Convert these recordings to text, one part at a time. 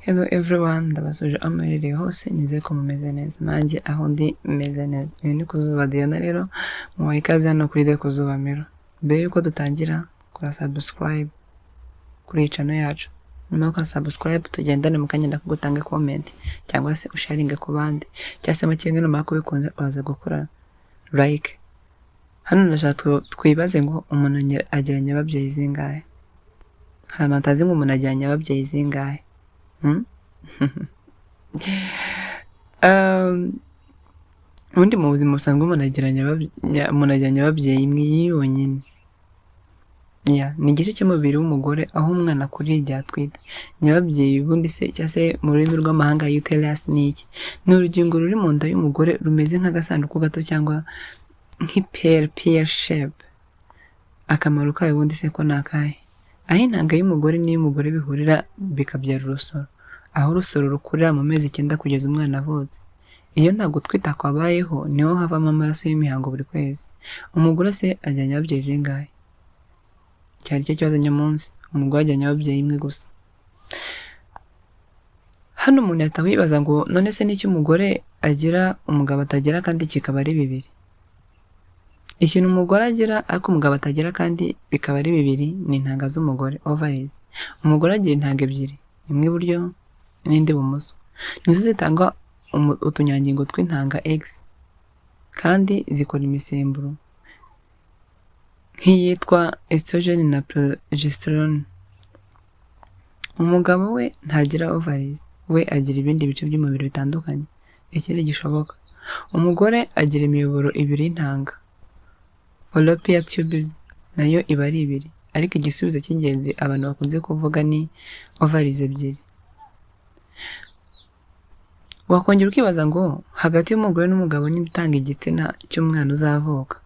Hello everyone, ndabasuje aho muherereye hose, nizeye ko mumeze neza, nanjye aho ndi meze neza. Ibi ni Kuzuba Diana rero, muhaye ikaze hano kuri The Kuzuba Mirror. Mbere yuko dutangira, kora subscribe kuri iyi channel yacu. Nyuma yo gukora subscribe, tugendane mu kanya ndakugutange comment cyangwa se usharinge ku bandi, cyangwa se mu kimwe numara kubikunda uraza gukora like. Hano ndashaka twibaze ngo umuntu agira nyababyeyi zingahe? Hari abantu batazi ngo umuntu agira nyababyeyi zingahe? Hmm? Ubundi mu buzima busanzwe umuntu agira nyababyeyi imwe yonyine. Yeah, ni igice cy'umubiri w'umugore aho umwana akurira igihe atwite. Nyababyeyi ubundi se, cyangwa se mu rurimi rw'amahanga uterus, ni iki? Ni urugingo ruri mu nda y'umugore rumeze nk'agasanduku gato cyangwa nk'ipera, pear shape. Akamaro kayo ubundi se ko ni akahe? Aho intanga y'umugore n'iy'umugore bihurira bikabyara urusoro. Aho urusoro rukurira mu mezi 9 kugeza umwana avutse. Iyo nta gutwita kwabayeho, niho havamo amaraso y'imihango buri kwezi. Umugore se agira nyababyeyi zingahe? Cyari cyo kibazo nyamunsi. Umugore agira nyababyeyi imwe gusa. Hano umuntu yahita yibaza ngo none se n'icyo umugore agira umugabo atagira kandi kikaba ari bibiri? Ikintu umugore agira ariko umugabo atagira kandi bikaba ari bibiri ni intanga z'umugore, ovaries. Umugore agira intanga ebyiri, imwe iburyo n'indi ibumoso. Nizo zitanga utunyangingo tw'intanga, eggs, kandi zikora imisemburo nk'iyitwa estrogen na progesterone. Umugabo we ntagira ovaries, we agira ibindi bice by'umubiri bitandukanye. Ikindi gishoboka, umugore agira imiyoboro ibiri y'intanga, fallopian tubes, nayo iba ari ibiri, ariko igisubizo cy'ingenzi abantu bakunze kuvuga ni ovaries ebyiri. Wakongera ukibaza ngo hagati y'umugore n'umugabo niba utanga igitsina cy'umwana uzavuka?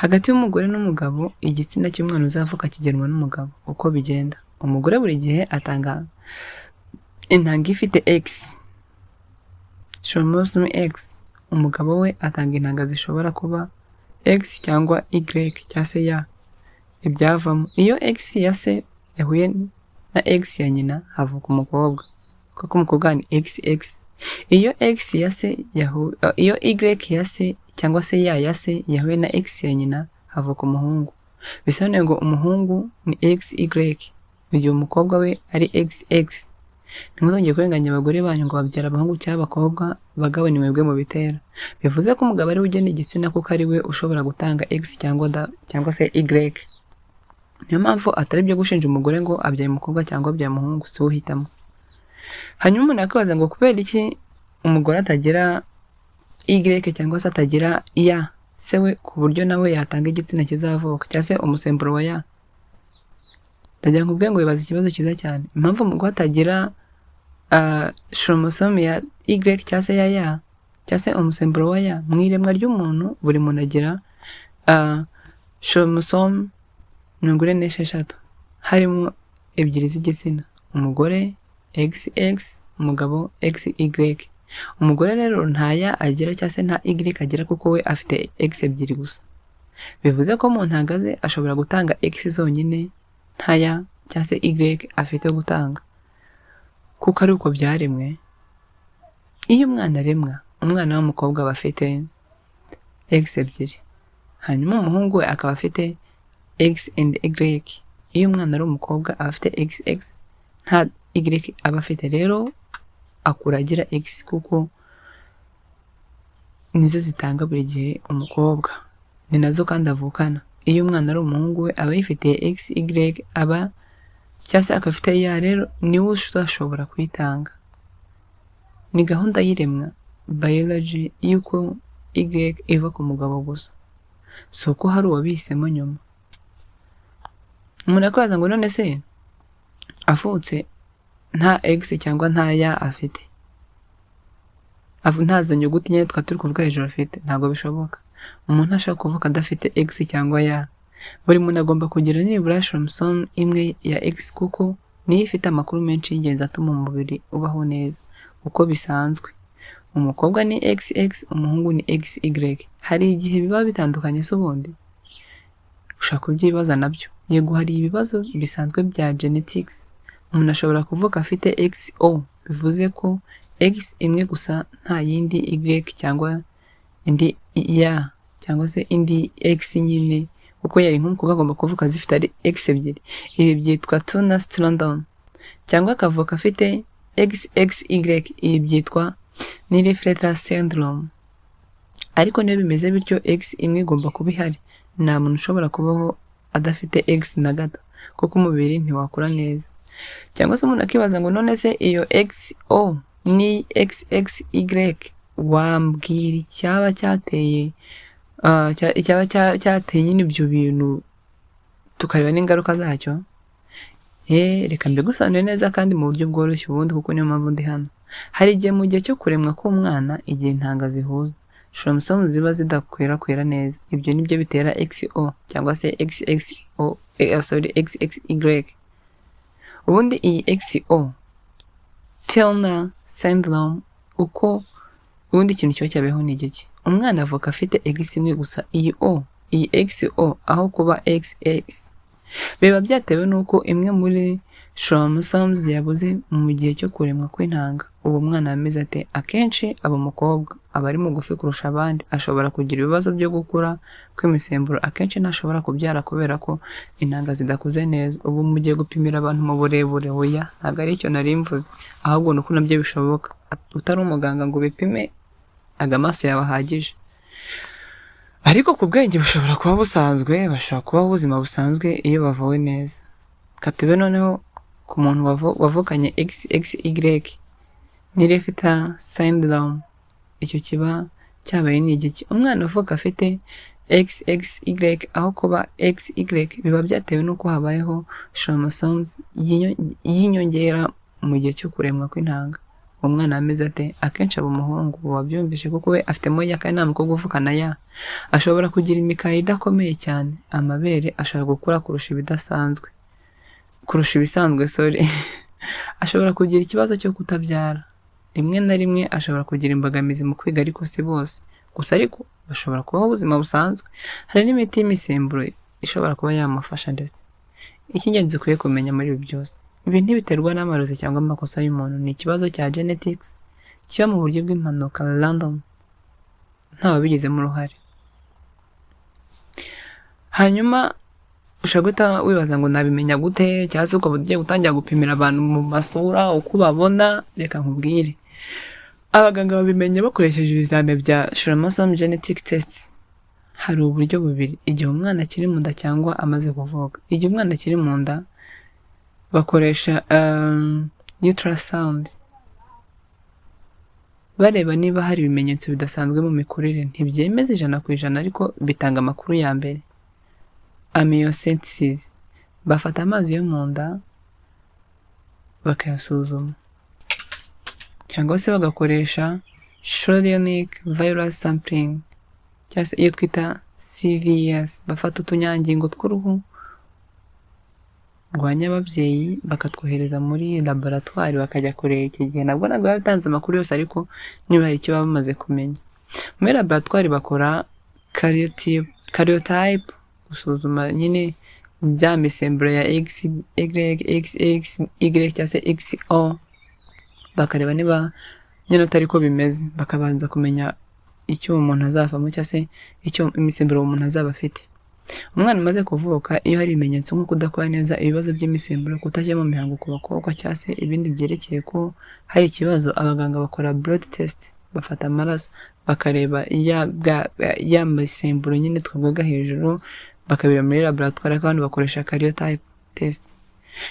Hagati y'umugore n'umugabo, igitsina cy'umwana uzavuka kigenwa n'umugabo. Uko bigenda, umugore buri gihe atanga intanga ifite X, chromosome X. Umugabo we atanga intanga zishobora kuba X cyangwa Y cyangwa se Y. Ibyavamo, iyo X ya se yahuye na X ya nyina, havuka umukobwa, kuko umukobwa ni XX. Iyo X ya se yahu, iyo Y ya se cyangwa se Y ya se yahuye na X ya nyina, havuka umuhungu. Bisobanuye ngo umuhungu ni XY, mu gihe umukobwa we ari XX. Ntimuzongere kurenganya abagore banyu ngo babyara abahungu cyangwa abakobwa. Bagabo, ni mwebwe mubitera. Bivuze ko umugabo ari we ugena igitsina, kuko ari we ushobora gutanga X cyangwa D cyangwa se Y. Niyo mpamvu atari ibyo gushinja umugore ngo abyaye umukobwa cyangwa abyaye umuhungu, si we uhitamo. Hanyuma umuntu yakwibaza ngo kubera iki umugore atagira Y cyangwa se atagira Y se we, ku buryo nawe yatanga igitsina kizavuka cyangwa se umusemburo wa Y? Ndagira ngo ubwe ngo wibaza ikibazo cyiza cyane. Impamvu umugore atagira chromosome ya Y cyangwa se ya Y cyangwa se umusemburo wa Y: mu iremwa ry'umuntu, buri muntu agira chromosome 46, harimo ebyiri z'igitsina: umugore XX, umugabo XY. Umugore rero nta Y agira cyangwa se nta Y agira, kuko we afite X ebyiri gusa. Bivuze ko mu ntanga ze ashobora gutanga X zonyine, nta Y cyangwa se Y afite gutanga, kuko ari uko byaremwe. Iyo umwana aremwa, umwana w'umukobwa aba afite X ebyiri, hanyuma umuhungu we akaba afite X and Y. Iyo umwana ari umukobwa aba afite XX, nta Y aba afite. Rero akura agira X, kuko nizo zitanga buri gihe umukobwa, ni nazo kandi avukana. Iyo umwana ari umuhungu, we aba yifitiye XY aba cyangwa se akaba afite Y, rero niwe uzashobora kuyitanga. Ni gahunda y'iremwa, biology, y'uko Y iva ku mugabo gusa, si uko hari uwabihisemo nyuma. Umuntu yakwibaza ngo none se avutse nta X cyangwa nta Y afite, nta zo nyuguti nyine twari turi kuvuga hejuru afite? Ntabwo bishoboka. Umuntu ashobora kuvuka adafite X cyangwa Y. Buri muntu agomba kugira nibura chromosome imwe ya X, kuko niyo ifite amakuru menshi y'ingenzi atuma umubiri ubaho neza uko bisanzwe. Umukobwa ni XX, umuhungu ni XY. Hari igihe biba bitandukanye se ubundi? Ushobora kubyibaza nabyo. Yego, hari ibibazo bisanzwe bya genetics. Umuntu ashobora kuvuka afite XO, bivuze ko X imwe gusa, nta yindi Y cyangwa indi Y cyangwa se indi X nyine, kuko yari nk'umukobwa agomba kuvuka zifite ari X ebyiri. Ibi byitwa Turner syndrome. Cyangwa akavuka afite XXY, ibi byitwa Klinefelter syndrome. Ariko niyo bimeze bityo, X imwe igomba kuba ihari. Nta muntu ushobora kubaho adafite X na gato, kuko umubiri ntiwakura neza. Cyangwa se umuntu akibaza ngo: "None se iyo XO ni XXY, wambwira icyaba cyateye icyaba cyateye nyine ibyo bintu, tukareba n'ingaruka zacyo?" Reka mbigusobanurire neza kandi mu buryo bworoshye ubundi, kuko niyo mpamvu ndi hano. Hari igihe mu gihe cyo kuremwa k'umwana, igihe intanga zihuza, chromosomes ziba zidakwirakwira neza. Ibyo nibyo bitera XO cyangwa se XXO, sorry, XXY. Ubundi iyi XO Turner syndrome, uko ubundi ikintu kiba cyabayeho ni igiki? Umwana avuka afite X imwe gusa, iyi O, iyi XO aho kuba XX. Biba byatewe n'uko imwe muri chromosomes yabuze mu gihe cyo kuremwa kw'intanga. Uwo mwana ameze ate? Akenshi aba umukobwa, aba ari mugufi kurusha abandi, ashobora kugira ibibazo byo gukura kw'imisemburo, akenshi ntashobora kubyara kubera ko intanga zidakuze neza. Ubu mugiye gupimira abantu mu burebure? Oya, ntabwo ari icyo nari mvuze, ahubwo ni uko nabyo bishoboka. Utari umuganga ngo ubipime, aga amaso yawe ahagije. Ariko ku bwenge bushobora kuba busanzwe, bashobora kubaho ubuzima busanzwe iyo bavuwe neza. Katube noneho ku muntu wavukanye XXY Klinefelter syndrome, icyo kiba cyabaye ni igiki? Umwana uvuka afite XXY aho kuba XY, biba byatewe n'uko habayeho chromosomes y'inyongera mu gihe cyo kuremwa kw'intanga. Uwo mwana ameze ate? Akenshi aba umuhungu, wabyumvishe, kuko we afitemo Y kandi nta mukobwa uvukana Y. Ashobora kugira imikaya idakomeye cyane, amabere ashobora gukura kurusha ibidasanzwe, kurusha ibisanzwe, sorry. Ashobora kugira ikibazo cyo kutabyara. Rimwe na rimwe ashobora kugira imbogamizi mu kwiga, ariko si bose. Gusa ariko bashobora kubaho ubuzima busanzwe. Hari n'imiti y'imisemburo ishobora kuba yamufasha ndetse. Icy'ingenzi ukwiye kumenya muri ibi byose, ibi ntibiterwa n'amarozi cyangwa amakosa y'umuntu, ni ikibazo cya genetics kiba mu buryo bw'impanuka, random, ntawabigizemo uruhare. Hanyuma ushobora guhita wibaza ngo: "Nabimenya gute?" Cyangwa se ukaba ugiye gutangira gupimira abantu mu masura uko ubabona. Reka nkubwire. Abaganga babimenya bakoresheje ibizame bya chromosome genetic test. Hari uburyo bubiri: igihe umwana akiri mu nda cyangwa amaze kuvuka. Igihe umwana akiri mu nda, bakoresha ultrasound bareba niba hari ibimenyetso bidasanzwe mu mikurire. Ntibyemeza 100%, ariko bitanga amakuru ya mbere. Amniocentesis, bafata amazi yo mu nda bakayasuzuma, cyangwa se bagakoresha chorionic villus sampling, cyangwa se iyo twita CVS. Bafata utunyangingo tw'uruhu rwa nyababyeyi bakatwohereza muri laboratwari, bakajya kureba. Icyo gihe nabwo ntabwo biba bitanze amakuru yose, ariko niba hari icyo baba bamaze kumenya. Muri laboratwari bakora karyotype, gusuzuma nyine bya misemburo ya X, Y, X, X, Y cyangwa se XO, bakareba niba nyine atari ko bimeze, bakabanza kumenya icyo uwo muntu azavamo cyangwa se icyo imisemburo uwo muntu azaba afite. Umwana umaze kuvuka, iyo hari ibimenyetso nko kudakora neza, ibibazo by'imisemburo, kutajya mu mihango ku bakobwa, cyangwa se ibindi byerekeye ko hari ikibazo, abaganga bakora blood test, bafata amaraso bakareba ya misemburo nyine twavugaga hejuru, bakabira muri laboratwari, ariko hano bakoresha karyotype test.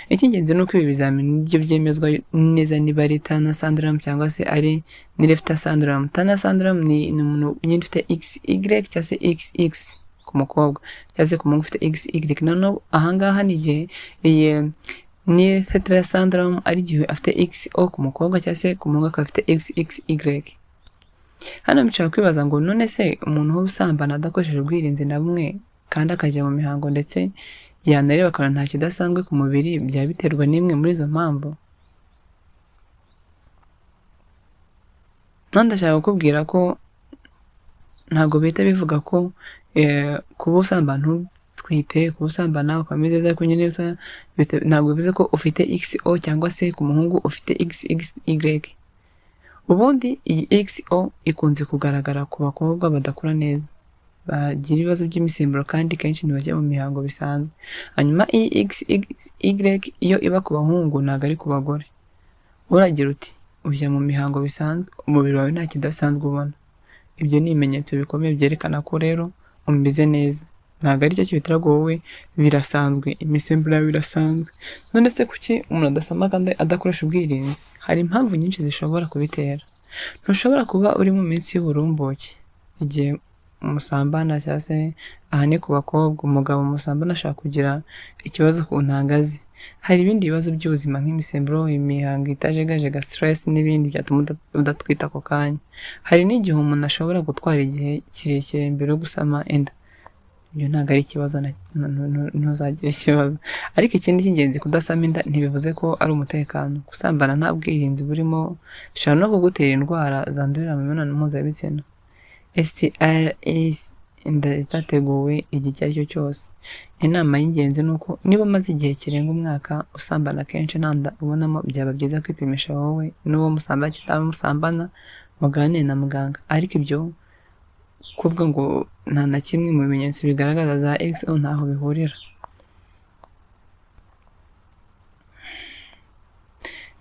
Icy'ingenzi ni uko ibi bizamini byo byemezwa neza niba ari Turner syndrome cyangwa se ari Klinefelter syndrome. Turner syndrome ni umuntu nyine ufite XY cyangwa se XX ku mukobwa, cyangwa se ku muhungu ufite XY. Noneho ahangaha ni igihe iyi Klinefelter syndrome ari igihe afite XO ku mukobwa, cyangwa se ku muhungu akaba afite XXY. Hano bishobora kwibaza ngo: "None se umuntu uhora usambana adakoresheje ubwirinzi na bumwe, kandi akajya mu mihango, ndetse yanareba akabona nta kidasanzwe ku mubiri, byaba biterwa n'imwe muri izo mpamvu?" None ndashaka kukubwira ko ntabwo bihita bivuga ko kuba usambana ntukoreshe ubwirinzi ari Utwite, kuba usambana ukaba umeze neza, ariko nyine ntabwo bivuze ko ufite XO, cyangwa se ku muhungu ufite XXY. Ubundi iyi XO ikunze kugaragara ku bakobwa badakura neza, bagira ibibazo by'imisemburo, kandi kenshi ntibajya mu mihango bisanzwe. Hanyuma iyi XXY iyo iba ku bahungu, ntabwo ari ku bagore. Uragira uti ujya mu mihango bisanzwe, umubiri wawe nta kidasanzwe ubona. Ibyo ni ibimenyetso bikomeye byerekana ko rero umeze neza. Ntabwo aricyo kibitera, ngo wowe birasanzwe, imisemburo yawe irasanzwe. None se kuki umuntu adasama kandi adakoresha ubwirinzi? Hari impamvu nyinshi zishobora kubitera. Ntushobora kuba uri mu minsi y'uburumbuke igihe musambana, cyangwa se aha ni ku bakobwa, umugabo musambana ashobora kugira ikibazo ku ntanga ze. Hari ibindi bibazo by'ubuzima nk'imisemburo, imihango itajegajega, stress n'ibindi byatuma udatwita ako kanya. Hari n'igihe umuntu ashobora gutwara igihe kirekire mbere yo gusama inda. Ibyo ntabwo ari ikibazo, ntuzagire ikibazo. Ariko ikindi cy'ingenzi, kudasama inda ntibivuze ko ari umutekano. Gusambana nta bwirinzi burimo bishobora no kugutera indwara zandurira mu mibonano mpuzabitsina, STIs, inda zitateguwe igihe icyo ari cyo cyose. Inama y'ingenzi ni uko niba umaze igihe kirenga umwaka usambana kenshi nta nda ubonamo, byaba byiza kwipimisha wowe n'uwo musambana cyangwa musambana, muganire na muganga. Ariko ibyo kuvuga ngo nta na kimwe mu bimenyetso bigaragaza za XO, ntaho bihurira.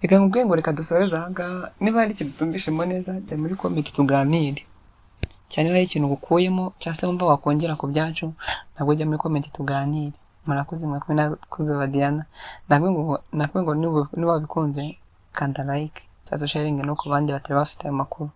Reka nkubwire ngo reka dusoreze aha ngaha. Niba hari ikintu utumvishemo neza, jya muri comment tuganire. Cyane niba hari ikintu ukuyemo cyangwa se wumva wakongera ku byacu, nabwo jya muri comment tuganire. Murakoze, mwakumwe na Kuzuba Diana. Nakubwiye ngo niba wabikunze, kanda like cyangwa se sharinge no ku bandi batari bafite ayo makuru.